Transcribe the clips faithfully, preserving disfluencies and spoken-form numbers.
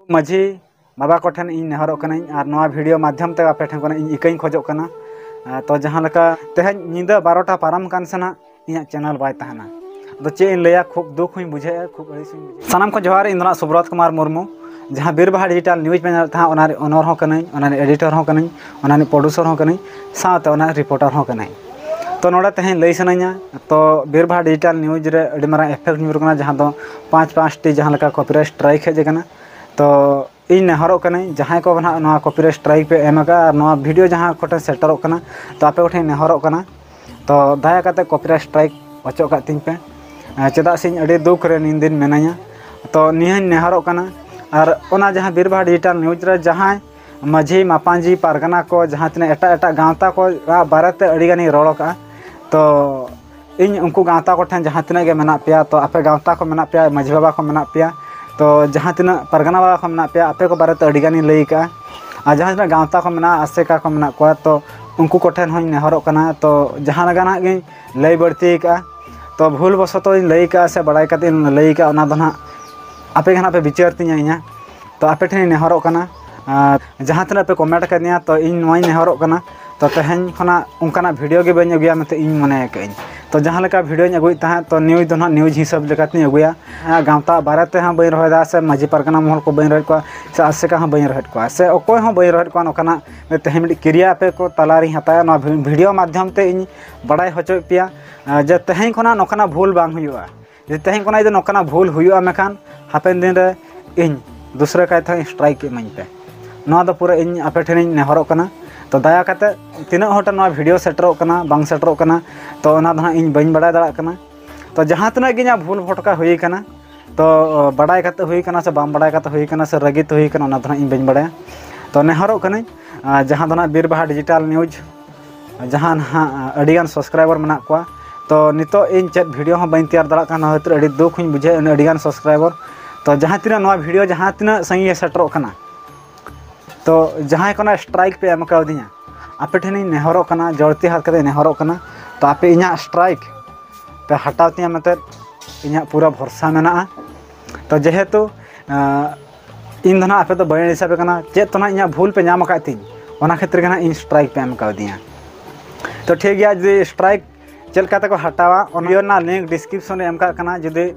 ᱢᱟᱹᱡᱷᱤ ᱵᱟᱵᱟ ᱠᱚᱴᱷᱮᱱ ᱤᱧ ᱱᱮᱦᱚᱨᱚᱜ ᱠᱟᱹᱱᱟᱹᱧ ᱟᱨ ᱱᱚᱣᱟ ᱵᱷᱤᱰᱤᱭᱳ ᱢᱟᱫᱽᱫᱷᱚᱢ ᱛᱮ ᱟᱯᱮ ᱴᱷᱮᱱ ᱠᱷᱚᱱᱟᱜ ᱤᱧ ᱤᱠᱟᱹᱧ ᱠᱷᱚᱡᱚᱜ ᱠᱟᱱᱟ᱾ ᱟᱨ ᱛᱚ ᱡᱟᱦᱟᱸ ᱞᱮᱠᱟ ᱛᱮᱦᱮᱧ ᱧᱤᱫᱟᱹ ᱵᱟᱨᱚᱴᱟ ᱯᱟᱨᱚᱢ ᱠᱟᱱ ᱥᱮ ᱱᱟᱜ ᱤᱧᱟᱹᱜ ᱪᱮᱱᱮᱞ ᱵᱟᱭ ᱛᱟᱦᱮᱱᱟ᱾ ᱟᱫᱚ ᱪᱮᱫ ᱤᱧ ᱞᱟᱹᱭᱟ, ᱠᱷᱩᱵ ᱫᱩᱠ ᱦᱚᱸᱧ ᱵᱩᱡᱷᱟᱹᱣᱮᱫᱼᱟ, ᱠᱷᱩᱵ ᱟᱹᱲᱤᱥ ᱦᱚᱸᱧ ᱵᱩᱡᱷᱟᱹᱣᱮᱫᱼᱟ᱾ ᱥᱟᱱᱟᱢ ᱠᱷᱚᱱ ᱡᱚᱦᱟᱨ, ᱤᱧ ᱫᱚ ᱱᱟᱜ ᱥᱩᱵᱨᱚᱛ ᱠᱩᱢᱟᱨ ᱢᱩᱨᱢᱩ, ᱡᱟᱦᱟᱸ ᱵᱤᱨᱵᱟᱦᱟ ᱰᱤᱡᱤᱴᱟᱞ ᱱᱤᱭᱩᱡᱽ ᱯᱮ ᱧᱮᱞᱮᱫ ᱛᱟᱦᱮᱸᱫ, ᱚᱱᱟ ᱨᱮ ᱚᱱᱚᱨ ᱦᱚᱸ ᱠᱟᱹᱱᱟᱹᱧ, ᱚᱱᱟ ᱨᱮᱱ ᱮᱰᱤᱴᱚᱨ ᱦᱚᱸ ᱠᱟᱹᱱᱟᱹᱧ, ᱚᱱᱟ ᱨᱮᱱ ᱯᱨᱚᱰᱩᱥᱚᱨ ᱦᱚᱸ ᱠᱟᱹᱱᱟᱹᱧ, ᱥᱟᱶᱛᱮ ᱚᱱᱟ ᱨᱤᱯᱳᱨᱴᱟᱨ ᱦᱚᱸ ᱠᱟᱹᱱᱟᱹᱧ᱾ ᱛᱚ ᱱᱚᱰᱮ ᱛᱮᱦᱮᱧ ᱞᱟᱹᱭ ᱥᱟᱱᱟᱧᱟ, ᱛᱚ ᱵᱤᱨᱵᱟᱦᱟ ᱰᱤᱡᱤᱴᱟᱞ ᱱᱤᱭᱩᱡᱽ ᱨᱮ ᱟᱹᱰᱤ ᱢᱟᱨᱟᱝ ᱮᱯᱷᱮᱠᱴ ᱧᱩᱨ ᱠᱟᱱᱟ, ᱡᱟᱦᱟᱸ ᱫᱚ ᱯᱟᱸᱪ ᱯᱟᱸᱪᱴᱤ ᱡᱟᱦᱟᱸ ᱞᱮᱠᱟ ᱠᱚᱯᱤᱨᱟᱭᱤᱴ ᱥᱴᱨᱟᱭᱤᱠ ᱦᱮᱡ ᱟᱠᱟᱱᱟ᱾ ᱛᱚ ᱤᱧ ᱱᱮᱦᱚᱨᱚᱜ ᱠᱟᱹᱱᱟᱹᱧ, ᱡᱟᱦᱟᱸᱭ ᱠᱚ ᱱᱟᱦᱟᱜ ᱱᱚᱣᱟ ᱠᱚᱯᱤᱨᱟᱭᱤᱴ ᱥᱴᱨᱟᱭᱤᱠ ᱯᱮ ᱮᱢ ᱟᱠᱟᱫᱼᱟ ᱟᱨ ᱱᱚᱣᱟ ᱵᱷᱤᱰᱤᱭᱳ ᱡᱟᱦᱟᱸ ᱠᱚᱴᱷᱮᱱ ᱥᱮᱴᱮᱨᱚᱜ ᱠᱟᱱᱟ, ᱛᱚ ᱟᱯᱮ ᱠᱚᱴᱷᱮᱱ ᱱᱮᱦᱚᱨᱚᱜ ᱠᱟᱱᱟ, ᱛᱚ ᱫᱟᱭᱟ ᱠᱟᱛᱮ ᱠᱚᱯᱤᱨᱟᱭᱤᱴ ᱥᱴᱨᱟᱭᱤᱠ ᱚᱪᱚᱜ ᱠᱟᱜ ᱛᱤᱧ ᱯᱮ᱾ ᱮᱸ, ᱪᱮᱫᱟᱜ ᱥᱮ ᱤᱧ ᱟᱹᱰᱤ ᱫᱩᱠ ᱨᱮ ᱱᱤᱱ ᱫᱤᱱ ᱢᱮᱱᱟᱹᱧᱟ᱾ ᱛᱚ ᱱᱤᱭᱟᱹᱧ ᱱᱮᱦᱚᱨᱚᱜ ᱠᱟᱱᱟ᱾ ᱟᱨ ᱚᱱᱟ ᱡᱟᱦᱟᱸ ᱵᱤᱨᱵᱟᱦᱟ ᱰᱤᱡᱤᱴᱟᱞ ᱱᱤᱭᱩᱡᱽ ᱨᱮ ᱡᱟᱦᱟᱸᱭ ᱢᱟᱹᱡᱷᱤ, ᱢᱟᱯᱟᱧᱡᱤ, ᱯᱟᱨᱜᱟᱱᱟ ᱠᱚ, ᱡᱟᱦᱟᱸ ᱛᱤᱱᱟᱹᱜ ᱮᱴᱟᱜ ᱮᱴᱟᱜ ᱜᱟᱶᱛᱟ ᱠᱚ ᱵᱟᱨᱮᱛᱮ ᱟᱹᱰᱤ ᱜᱟᱱᱤᱧ ᱨᱚᱲ ᱟᱠᱟᱜᱼᱟ᱾ ᱛᱚ ᱤᱧ ᱩᱱᱠᱩ ᱜᱟᱶᱛᱟ ᱠᱚᱴᱷᱮᱱ ᱡᱟᱦᱟᱸ ᱛᱤᱱᱟᱹᱜ ᱜᱮ ᱢᱮᱱᱟᱜ ᱯᱮᱭᱟ, ᱛᱚ ᱟᱯᱮ ᱜᱟᱶᱛᱟ ᱠᱚ ᱢᱮᱱᱟᱜ ᱯᱮᱭᱟ, ᱢᱟᱹᱡᱷᱤ ᱵᱟᱵᱟ ᱠᱚ ᱢᱮᱱᱟᱜ ᱯᱮᱭᱟ, ᱛᱚ ᱡᱟᱦᱟᱸ ᱛᱤᱱᱟᱹᱜ ᱯᱟᱨᱜᱟᱱᱟ ᱵᱟᱵᱟ ᱠᱚ ᱢᱮᱱᱟᱜ ᱯᱮᱭᱟ, ᱟᱯᱮ ᱠᱚ ᱵᱟᱨᱮᱛᱮ ᱟᱹᱰᱤ ᱜᱟᱱᱤᱧ ᱞᱟᱹᱭ ᱟᱠᱟᱜᱼᱟ᱾ ᱟᱨ ᱡᱟᱦᱟᱸ ᱛᱤᱱᱟᱹᱜ ᱜᱟᱶᱛᱟ ᱠᱚ ᱢᱮᱱᱟᱜᱼᱟ, ᱟᱥᱮᱠᱟ ᱠᱚ ᱢᱮᱱᱟᱜ ᱠᱚᱣᱟ, ᱛᱚ ᱩᱱᱠᱩ ᱠᱚᱴᱷᱮᱱ ᱦᱚᱸᱧ ᱱᱮᱦᱚᱨᱚᱜ ᱠᱟᱱᱟ, ᱛᱚ ᱡᱟᱦᱟᱸ ᱞᱮᱠᱟ ᱱᱟᱦᱟᱜ ᱜᱤᱧ ᱞᱟᱹᱭ ᱵᱟᱹᱲᱛᱤ ᱟᱠᱟᱜᱼᱟ, ᱛᱚ ᱵᱷᱩᱞ ᱵᱚᱥᱚᱛᱚᱧ ᱞᱟᱹᱭ ᱟᱠᱟᱜᱼᱟ ᱥᱮ ᱵᱟᱲᱟᱭ ᱠᱟᱛᱮ ᱤᱧ ᱞᱟᱹᱭ ᱟᱠᱟᱜᱼᱟ, ᱚᱱᱟ ᱫᱚ ᱱᱟᱦᱟᱜ ᱟᱯᱮ ᱜᱮ ᱱᱟᱦᱟᱜ ᱯᱮ ᱵᱤᱪᱟᱹᱨ ᱛᱤᱧᱟ ᱤᱧᱟᱹᱜ᱾ ᱛᱚ ᱟᱯᱮ ᱴᱷᱮᱱᱤᱧ ᱱᱮᱦᱚᱨᱚᱜ ᱠᱟᱱᱟ, ᱟᱨ ᱡᱟᱦᱟᱸ ᱛᱤᱱᱟᱹᱜ ᱯᱮ ᱠᱚᱢᱮᱱᱴ ᱟᱠᱟᱫᱤᱧᱟ, ᱛᱚ ᱤᱧ ᱱᱚᱣᱟᱧ ᱱᱮᱦᱚᱨᱚᱜ ᱠᱟᱱᱟ, ᱛᱚ ᱛᱮᱦᱮᱧ ᱠᱷᱚᱱᱟᱜ ᱚᱱᱠᱟᱱᱟᱜ ᱵᱷᱤᱰᱤᱭᱳ ᱜᱮ ᱵᱟᱹᱧ ᱟᱹᱜᱩᱭᱟ ᱢᱮᱱᱛᱮ ᱤᱧ ᱢᱚᱱᱮ ᱟᱠᱟᱫᱟᱹᱧ᱾ ᱛᱚ ᱡᱟᱦᱟᱸ ᱞᱮᱠᱟ ᱵᱷᱤᱰᱤᱭᱳᱧ ᱟᱹᱜᱩᱭᱮᱫ ᱛᱟᱦᱮᱸᱫ, ᱛᱚ ᱱᱤᱭᱩᱡᱽ ᱫᱚ ᱱᱟᱦᱟᱜ ᱱᱤᱭᱩᱡᱽ ᱦᱤᱥᱟᱹᱵ ᱞᱮᱠᱟᱛᱤᱧ ᱟᱹᱜᱩᱭᱟ᱾ ᱦᱮᱸ, ᱜᱟᱶᱛᱟ ᱵᱟᱨᱮ ᱛᱮᱦᱚᱸ ᱵᱟᱹᱧ ᱨᱚᱲ ᱮᱫᱟ ᱥᱮ ᱢᱟᱹᱡᱷᱤ ᱯᱟᱨᱜᱟᱱᱟ ᱢᱚᱦᱚᱞ ᱠᱚ ᱵᱟᱹᱧ ᱨᱚᱲᱮᱫ ᱠᱚᱣᱟ, ᱥᱮ ᱟᱥᱮᱠᱟ ᱦᱚᱸ ᱵᱟᱹᱧ ᱨᱚᱲᱮᱫ ᱠᱚᱣᱟ, ᱥᱮ ᱚᱠᱚᱭ ᱦᱚᱸ ᱵᱟᱹᱧ ᱨᱚᱲᱮᱫ ᱠᱚᱣᱟ᱾ ᱱᱚᱝᱠᱟᱱᱟᱜ ᱛᱮᱦᱮᱧ ᱢᱤᱫᱴᱤᱡ ᱠᱤᱨᱤᱭᱟ ᱟᱯᱮ ᱠᱚ ᱛᱟᱞᱟᱨᱤᱧ ᱦᱟᱛᱟᱣᱟ, ᱱᱚᱣᱟ ᱵᱷᱤ-, ᱵᱷᱤᱰᱤᱭᱳ ᱢᱟᱫᱽᱫᱷᱚᱢ ᱛᱮ ᱤᱧ ᱵᱟᱲᱟᱭ ᱦᱚᱪᱚᱭᱮᱫ ᱯᱮᱭᱟ, ᱟᱨ ᱡᱮ ᱛᱮᱦᱮᱧ ᱠᱷᱚᱱᱟᱜ ᱱᱚᱝᱠᱟᱱᱟᱜ ᱵᱷᱩᱞ ᱵᱟᱝ ᱦᱩᱭᱩᱜᱼᱟ᱾ ᱡᱩᱫᱤ ᱛᱮᱦᱮᱧ ᱠᱷᱚᱱᱟᱜ ᱡᱩᱫᱤ ᱱᱚᱝᱠᱟᱱᱟᱜ ᱵᱷᱩᱞ ᱦᱩᱭᱩᱜᱼᱟ, ᱢᱮᱱᱠᱷᱟᱱ ᱦᱟᱯᱮᱱ ᱫᱤᱱ ᱨᱮ ᱤᱧ ᱫᱩᱥᱨᱟᱹ ᱠᱟᱭ ᱛᱮᱦᱚᱸ ᱥᱴᱨᱟᱭᱤᱠ ᱤᱢᱟᱹᱧ ᱯᱮ᱾ ᱱᱚᱣᱟ ᱫᱚ ᱯᱩᱨᱟᱹ ᱤᱧ ᱟᱯᱮ ᱴᱷᱮᱱᱤᱧ ᱱᱮᱦᱚᱨᱚᱜ ᱠᱟᱱᱟ᱾ ᱛᱚ ᱫᱟᱭᱟ ᱠᱟᱛᱮ ᱛᱤᱱᱟᱹᱜ ᱦᱚᱲ ᱴᱷᱮᱱ ᱱᱚᱣᱟ ᱵᱷᱤᱰᱤᱭᱳ ᱥᱮᱴᱮᱨᱚᱜ ᱠᱟᱱᱟ, ᱵᱟᱝ ᱥᱮᱴᱮᱨᱚᱜ ᱠᱟᱱᱟ, ᱛᱚ ᱚᱱᱟ ᱫᱚ ᱦᱟᱸᱜ ᱤᱧ ᱵᱟᱹᱧ ᱵᱟᱲᱟᱭ ᱫᱟᱲᱮᱭᱟᱜ ᱠᱟᱱᱟ᱾ ᱛᱚ ᱡᱟᱦᱟᱸ ᱛᱤᱱᱟᱹᱜ ᱜᱮ ᱤᱧᱟᱹᱜ ᱵᱷᱩᱞ ᱵᱷᱚᱴᱠᱟ ᱦᱩᱭ ᱠᱟᱱᱟ, ᱛᱚ ᱵᱟᱰᱟᱭ ᱠᱟᱛᱮ ᱦᱩᱭ ᱠᱟᱱᱟ ᱥᱮ ᱵᱟᱝ ᱵᱟᱰᱟᱭ ᱠᱟᱛᱮ ᱦᱩᱭ ᱠᱟᱱᱟ ᱥᱮ ᱨᱟᱹᱜᱤ ᱛᱮ ᱦᱩᱭ ᱠᱟᱱᱟ, ᱚᱱᱟ ᱫᱚ ᱦᱟᱸᱜ ᱤᱧ ᱵᱟᱹᱧ ᱵᱟᱲᱟᱭᱟ᱾ ᱛᱚ ᱱᱮᱦᱚᱨᱚᱜ ᱠᱟᱹᱱᱟᱹᱧ, ᱟᱨ ᱡᱟᱦᱟᱸ ᱫᱚ ᱱᱟᱦᱟᱜ ᱵᱤᱨᱵᱟᱦᱟ ᱰᱤᱡᱤᱴᱟᱞ ᱱᱤᱭᱩᱡᱽ, ᱡᱟᱦᱟᱸ ᱱᱟᱦᱟᱜ ᱟᱹᱰᱤᱜᱟᱱ ᱥᱟᱵᱥᱠᱨᱟᱭᱵᱟᱨ ᱢᱮᱱᱟᱜ ᱠᱚᱣᱟ, ᱛᱚ ᱱᱤᱛᱚᱜ ᱤᱧ ᱪᱮᱫ ᱵᱷᱤᱰᱤᱭᱳ ᱦᱚᱸ ᱵᱟᱹᱧ ᱛᱮᱭᱟᱨ ᱫᱟᱲᱮᱭᱟᱜ ᱠᱟᱱᱟ, ᱱᱚᱣᱟ ᱠᱷᱟᱹᱛᱤᱨ ᱟᱹᱰᱤ ᱫᱩᱠ ᱦᱚᱸᱧ ᱵᱩᱡᱷᱟᱹᱣᱮᱫᱼᱟ, ᱩᱱᱟᱹᱜ ᱟᱹᱰᱤᱜᱟᱱ ᱥᱟᱵᱥᱠᱨᱟᱭᱵᱟᱨ᱾ ᱛᱚ ᱡᱟᱦᱟᱸ ᱛᱤᱱᱟᱹᱜ ᱱᱚᱣᱟ ᱵᱷᱤᱰᱤᱭᱳ ᱡᱟᱦᱟᱸ ᱛᱤᱱᱟᱹᱜ ᱥᱟᱺᱜᱤᱧ ᱥᱮᱴᱮᱨᱚᱜ ᱠᱟᱱᱟ, ᱛᱚ ᱡᱟᱦᱟᱸᱭ ᱠᱚ ᱱᱟᱦᱟᱜ ᱥᱴᱨᱟᱭᱤᱠ ᱯᱮ ᱮᱢ ᱠᱟᱣᱫᱤᱧᱟ, ᱟᱯᱮ ᱴᱷᱮᱱᱤᱧ ᱱᱮᱦᱚᱨᱚᱜ ᱠᱟᱱᱟ, ᱡᱚᱲᱛᱤ ᱦᱟᱛ ᱠᱟᱛᱮ ᱱᱮᱦᱚᱨᱚᱜ ᱠᱟᱱᱟ, ᱛᱚ ᱟᱯᱮ ᱤᱧᱟᱹᱜ ᱥᱴᱨᱟᱭᱤᱠ ᱯᱮ ᱦᱟᱴᱟᱣ ᱛᱤᱧᱟ ᱢᱮᱱᱛᱮ ᱤᱧᱟᱹᱜ ᱯᱩᱨᱟᱹ ᱵᱷᱚᱨᱥᱟ ᱢᱮᱱᱟᱜᱼᱟ᱾ ᱛᱚ ᱡᱮᱦᱮᱛᱩ, ᱟᱸ, ᱤᱧ ᱫᱚ ᱱᱟᱦᱟᱜ ᱟᱯᱮ ᱫᱚ ᱵᱟᱹᱧ ᱟᱹᱲᱤᱥ ᱟᱯᱮ ᱠᱟᱱᱟ, ᱪᱮᱫ ᱛᱚ ᱱᱟᱦᱟᱜ ᱤᱧᱟᱹᱜ ᱵᱷᱩᱞ ᱯᱮ ᱧᱟᱢ ᱟᱠᱟᱫ ᱛᱤᱧ, ᱚᱱᱟ ᱠᱷᱟᱹᱛᱤᱨ ᱜᱮ ᱱᱟᱦᱟᱜ ᱤᱧ strike ᱯᱮ ᱮᱢ ᱠᱟᱣᱫᱤᱧᱟ᱾ ᱛᱚ ᱴᱷᱤᱠ ᱜᱮᱭᱟ, ᱡᱩᱫᱤ strike ᱪᱮᱫ ᱞᱮᱠᱟ ᱛᱮᱠᱚ ᱦᱟᱴᱟᱣᱟ, ᱚᱱᱟ video ᱨᱮᱱᱟᱜ link description ᱨᱮ ᱮᱢ ᱠᱟᱜ ᱠᱟᱱᱟ᱾ ᱡᱩᱫᱤ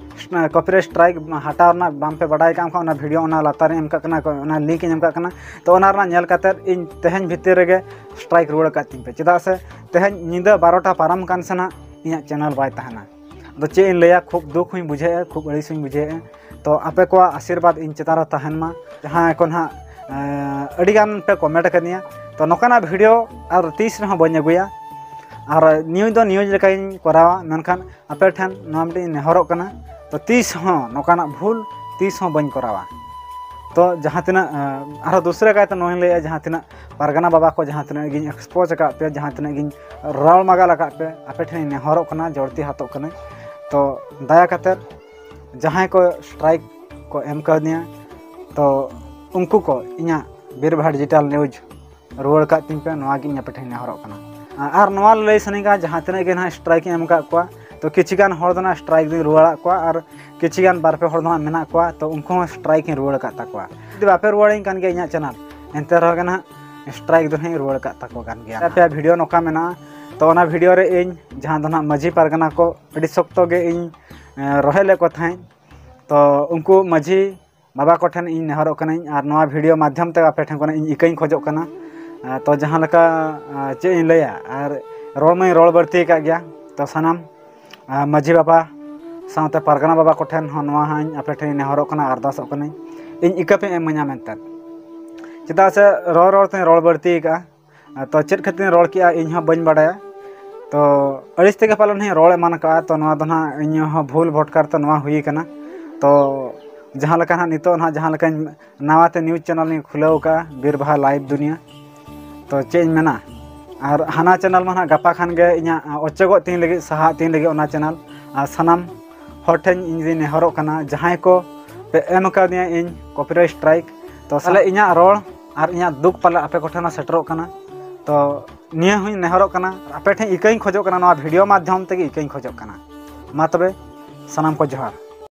copyright strike ᱦᱟᱴᱟᱣ ᱨᱮᱱᱟᱜ ᱵᱟᱝ ᱯᱮ ᱵᱟᱰᱟᱭ ᱠᱟᱜ ᱠᱷᱟᱱ, ᱚᱱᱟ video ᱚᱱᱟ ᱞᱟᱛᱟᱨ ᱨᱮ ᱮᱢ ᱠᱟᱜ ᱠᱟᱱᱟ, ᱚᱱᱟ link ᱤᱧ ᱮᱢ ᱠᱟᱜ ᱠᱟᱱᱟ᱾ ᱛᱚ ᱚᱱᱟ ᱨᱮᱱᱟᱜ ᱧᱮᱞ ᱠᱟᱛᱮᱫ ᱤᱧ ᱛᱮᱦᱮᱧ ᱵᱷᱤᱛᱤᱨ ᱨᱮᱜᱮ strike ᱨᱩᱣᱟᱹᱲ ᱟᱠᱟᱫ ᱛᱤᱧ ᱯᱮ, ᱪᱮᱫᱟᱜ ᱥᱮ ᱛᱮᱦᱮᱧ ᱧᱤᱫᱟᱹ ᱵᱟᱨᱚᱴᱟ ᱯᱟᱨᱚᱢ ᱠᱟᱱ ᱥᱮ ᱱᱟᱦᱟᱜ ᱤᱧᱟᱹᱜ channel ᱵᱟᱭ ᱛᱟᱦᱮᱱᱟ᱾ ᱟᱫᱚ ᱪᱮᱫ ᱤᱧ ᱞᱟᱹᱭᱟ, ᱠᱷᱩᱵ ᱫᱩᱠ ᱦᱚᱸᱧ ᱵᱩᱡᱷᱟᱹᱣᱮᱫᱼᱟ, ᱠᱷᱩᱵ ᱟᱹᱲᱤᱥ ᱦᱚᱸᱧ ᱵᱩᱡᱷᱟᱹᱣᱮᱫᱼᱟ᱾ ᱛᱚ ᱟᱯᱮ ᱠᱚᱣᱟᱜ ᱟᱥᱤᱨᱵᱟᱫᱽ ᱤᱧ ᱪᱮᱛᱟᱱ ᱨᱮ ᱛᱟᱦᱮᱱ ᱢᱟ᱾ ᱡᱟᱦᱟᱸ ᱠᱚ ᱱᱟᱦᱟᱜ, ᱮᱸ, ᱟᱹᱰᱤᱜᱟᱱ ᱯᱮ comment ᱟᱠᱟᱫᱤᱧᱟ, ᱛᱚ ᱱᱚᱝᱠᱟᱱᱟᱜ video ᱟᱨ ᱛᱤᱥ ᱨᱮᱦᱚᱸ ᱵᱟᱹᱧ ᱟᱹᱜᱩᱭᱟ᱾ ᱟᱨ news ᱫᱚ news ᱞᱮᱠᱟᱧ ᱠᱚᱨᱟᱣᱟ, ᱢᱮᱱᱠᱷᱟᱱ ᱟᱯᱮ ᱴᱷᱮᱱ ᱱᱚᱣᱟ ᱢᱤᱫᱴᱤᱡ ᱤᱧ ᱱᱮᱦᱚᱨᱚᱜ ᱠᱟᱱᱟ, ᱛᱚ ᱛᱤᱥ ᱦᱚᱸ ᱱᱚᱝᱠᱟᱱᱟᱜ ᱵᱷᱩᱞ ᱛᱤᱥ ᱦᱚᱸ ᱵᱟᱹᱧ ᱠᱚᱨᱟᱣᱟ᱾ ᱛᱚ ᱡᱟᱦᱟᱸ ᱛᱤᱱᱟᱹᱜ, ᱮᱸ, ᱟᱨᱦᱚᱸ ᱫᱩᱥᱨᱟᱹ ᱠᱟᱭᱛᱮ ᱱᱚᱣᱟᱧ ᱞᱟᱹᱭᱮᱫᱼᱟ, ᱡᱟᱦᱟᱸ ᱛᱤᱱᱟᱹᱜ ᱯᱟᱨᱜᱟᱱᱟ ᱵᱟᱵᱟ ᱠᱚ ᱡᱟᱦᱟᱸ ᱛᱤᱱᱟᱹᱜ ᱜᱤᱧ expose ᱟᱠᱟᱫ ᱯᱮᱭᱟ, ᱡᱟᱦᱟᱸ ᱛᱤᱱᱟᱹᱜ ᱜᱤᱧ ᱨᱚᱲ ᱢᱟᱜᱟᱞ ᱟᱠᱟᱫ ᱯᱮ, ᱟᱯᱮ ᱴᱷᱮᱱᱤᱧ ᱱᱮᱦᱚᱨᱚᱜ ᱠᱟᱱᱟ, ᱡᱚᱲᱛᱤ ᱦᱟᱛᱚᱜ ᱠᱟᱹᱱᱟᱹᱧ᱾ ᱛᱚ ᱫᱟᱭᱟ ᱠᱟᱛᱮᱫ ᱡᱟᱦᱟᱸᱭ ᱠᱚ strike ᱠᱚ ᱮᱢ ᱠᱟᱣᱫᱤᱧᱟ, ᱛᱚ ᱩᱱᱠᱩ ᱠᱚ ᱤᱧᱟᱹᱜ ᱵᱤᱨᱵᱟᱦᱟ Digital News ᱨᱩᱣᱟᱹᱲ ᱠᱟᱜ ᱛᱤᱧ ᱯᱮ, ᱱᱚᱣᱟ ᱜᱮ ᱤᱧ ᱟᱯᱮ ᱴᱷᱮᱱ ᱱᱮᱦᱚᱨᱚᱜ ᱠᱟᱱᱟ᱾ ᱟᱨ ᱱᱚᱣᱟ ᱞᱟᱹᱭ ᱥᱟᱱᱟᱧ ᱠᱟᱱᱟ, ᱡᱟᱦᱟᱸ ᱛᱤᱱᱟᱹᱜ ᱜᱮ ᱱᱟᱦᱟᱜ strike ᱤᱧ ᱮᱢ ᱟᱠᱟᱫ ᱠᱚᱣᱟ, ᱛᱚ ᱠᱤᱪᱷᱩ ᱜᱟᱱ ᱦᱚᱲ ᱫᱚ ᱱᱟᱦᱟᱜ strike ᱫᱚᱧ ᱨᱩᱣᱟᱹᱲᱟᱜ ᱠᱚᱣᱟ, ᱟᱨ ᱠᱤᱪᱷᱩ ᱜᱟᱱ ᱵᱟᱨ ᱯᱮ ᱦᱚᱲ ᱫᱚ ᱱᱟᱦᱟᱜ ᱢᱮᱱᱟᱜ ᱠᱚᱣᱟ, ᱛᱚ ᱩᱱᱠᱩ ᱦᱚᱸ strike ᱤᱧ ᱨᱩᱣᱟᱹᱲ ᱟᱠᱟᱫ ᱛᱟᱠᱚᱣᱟ᱾ ᱡᱩᱫᱤ ᱵᱟᱯᱮ ᱨᱩᱣᱟᱹᱲᱟᱹᱧ ᱠᱟᱱ ᱜᱮᱭᱟ ᱤᱧᱟᱹᱜ channel, ᱮᱱᱛᱮ ᱨᱮᱦᱚᱸ ᱜᱮ ᱱᱟᱦᱟᱜ strike ᱫᱚ ᱱᱟᱦᱟᱜ ᱤᱧ ᱨᱩᱣᱟᱹᱲ ᱟᱠᱟᱫ ᱛᱟᱠᱚ ᱠᱟᱱ ᱜᱮᱭᱟ᱾ ᱟᱯᱮᱭᱟᱜ video ᱱᱚᱝᱠᱟ ᱢᱮᱱᱟᱜᱼᱟ, ᱛᱚ ᱚᱱᱟ video ᱨᱮ ᱤᱧ ᱡᱟᱦᱟᱸ ᱫᱚ ᱱᱟᱦᱟᱜ ᱢᱟᱹᱡᱷᱤ ᱯᱟᱨᱜᱟᱱᱟ ᱠᱚ ᱟᱹᱰᱤ ᱥᱚᱠᱛᱚ ᱜᱮ ᱤᱧ, ᱮᱸ, ᱨᱚᱦᱮᱫ ᱞᱮᱫ ᱠᱚ ᱛᱟᱦᱮᱸᱫ, ᱛᱚ ᱩᱱᱠᱩ ᱢᱟᱹᱡᱷᱤ ᱵᱟᱵᱟ ᱠᱚᱴᱷᱮᱱ ᱤᱧ ᱱᱮᱦᱚᱨᱚᱜ ᱠᱟᱹᱱᱟᱹᱧ, ᱟᱨ ᱱᱚᱣᱟ video ᱢᱟᱫᱽᱫᱷᱚᱢ ᱛᱮ ᱟᱯᱮ ᱴᱷᱮᱱ ᱠᱷᱚᱱᱟᱜ ᱤᱧ ᱤᱠᱟᱹᱧ ᱠᱷᱚᱡᱚᱜ ᱠᱟᱱᱟ᱾ ᱟᱨ ᱛᱚ ᱡᱟᱦᱟᱸ ᱞᱮᱠᱟ, ᱟᱨ ᱪᱮᱫ ᱤᱧ ᱞᱟᱹᱭᱟ, ᱟᱨ ᱨᱚᱲ ᱢᱟᱧ ᱨᱚᱲ ᱵᱟᱹᱲᱛᱤ ᱟᱠᱟᱫ ᱜᱮᱭᱟ᱾ ᱛᱚ ᱥᱟᱱᱟᱢ, ᱟᱨ ᱢᱟᱹᱡᱷᱤ ᱵᱟᱵᱟ ᱥᱟᱶᱛᱮ ᱯᱟᱨᱜᱟᱱᱟ ᱵᱟᱵᱟ ᱠᱚᱴᱷᱮᱱ ᱦᱚᱸ ᱱᱚᱣᱟ ᱦᱚᱸ ᱤᱧ ᱟᱯᱮ ᱴᱷᱮᱱ ᱤᱧ ᱱᱮᱦᱚᱨᱚᱜ ᱠᱟᱱᱟ, ᱟᱨᱫᱟᱥᱚᱜ ᱠᱟᱹᱱᱟᱹᱧ, ᱤᱧ ᱤᱠᱟᱹ ᱯᱮ ᱮᱢᱟᱹᱧᱟ ᱢᱮᱱᱛᱮ, ᱪᱮᱫᱟᱜ ᱥᱮ ᱨᱚᱲ ᱨᱚᱲ ᱛᱮᱧ ᱨᱚᱲ ᱵᱟᱹᱲᱛᱤ ᱟᱠᱟᱫᱼᱟ᱾ ᱛᱚ ᱪᱮᱫ ᱠᱷᱟᱹᱛᱤᱨᱤᱧ ᱨᱚᱲ ᱠᱮᱜᱼᱟ, ᱤᱧ ᱦᱚᱸ ᱵᱟᱹᱧ ᱵᱟᱰᱟᱭᱟ᱾ ᱛᱚ ᱟᱹᱲᱤᱥ ᱛᱮᱜᱮ ᱯᱟᱞᱮᱱ ᱦᱚᱸᱧ ᱨᱚᱲ ᱮᱢᱟᱱ ᱠᱟᱜᱼᱟ᱾ ᱛᱚ ᱱᱚᱣᱟ ᱫᱚ ᱱᱟᱦᱟᱜ ᱤᱧ ᱦᱚᱸ ᱵᱷᱩᱞ ᱵᱷᱚᱴᱠᱟᱨ ᱛᱮ ᱱᱚᱣᱟ ᱦᱩᱭ ᱠᱟᱱᱟ᱾ ᱛᱚ ᱡᱟᱦᱟᱸ ᱞᱮᱠᱟ ᱱᱟᱦᱟᱜ ᱱᱤᱛᱚᱜ ᱱᱟᱦᱟᱜ ᱡᱟᱦᱟᱸ ᱞᱮᱠᱟᱧ ᱱᱟᱣᱟ ᱛᱮ news channel ᱤᱧ ᱠᱷᱩᱞᱟᱹᱣ ᱠᱟᱜᱼᱟ, ᱵᱤᱨᱵᱟᱦᱟ Live Dunia, ᱛᱚ ᱪᱮᱫ ᱤᱧ ᱢᱮᱱᱟ, ᱟᱨ ᱦᱟᱱᱟ channel ᱢᱟ ᱱᱟᱦᱟᱜ ᱜᱟᱯᱟ ᱠᱷᱟᱱ ᱜᱮ ᱤᱧᱟᱹᱜ ᱚᱪᱚᱜᱚᱜ ᱛᱤᱧ ᱞᱟᱹᱜᱤᱫ, ᱥᱟᱦᱟᱜ ᱛᱤᱧ ᱞᱟᱹᱜᱤᱫ ᱚᱱᱟ channel᱾ ᱟᱨ ᱥᱟᱱᱟᱢ ᱦᱚᱲ ᱴᱷᱮᱱ ᱤᱧ ᱫᱩᱧ ᱱᱮᱦᱚᱨᱚᱜ ᱠᱟᱱᱟ, ᱡᱟᱦᱟᱸᱭ ᱠᱚ ᱯᱮ ᱮᱢ ᱠᱟᱣᱫᱤᱧᱟ ᱤᱧ copyright strike, ᱛᱚ ᱥᱟᱞᱮ ᱤᱧᱟᱹᱜ ᱨᱚᱲ ᱟᱨ ᱤᱧᱟᱹᱜ ᱫᱩᱠ ᱯᱟᱞᱮ ᱟᱯᱮ ᱠᱚᱴᱷᱮᱱ ᱦᱚᱸ ᱥᱮᱴᱮᱨᱚᱜ ᱠᱟᱱᱟ᱾ ᱛᱚ ᱱᱤᱭᱟᱹ ᱦᱚᱸᱧ ᱱᱮᱦᱚᱨᱚᱜ ᱠᱟᱱᱟ, ᱟᱯᱮ ᱴᱷᱮᱱ ᱤᱠᱟᱹᱧ ᱠᱷᱚᱡᱚᱜ ᱠᱟᱱᱟ, ᱱᱚᱣᱟ video ᱢᱟᱫᱽᱫᱷᱚᱢ ᱛᱮᱜᱮ ᱤᱠᱟᱹᱧ ᱠᱷᱚᱡᱚᱜ ᱠᱟᱱᱟ᱾ ᱢᱟ ᱛᱚᱵᱮ ᱥᱟᱱᱟᱢ ᱠᱚ ᱡᱚᱦᱟᱨ᱾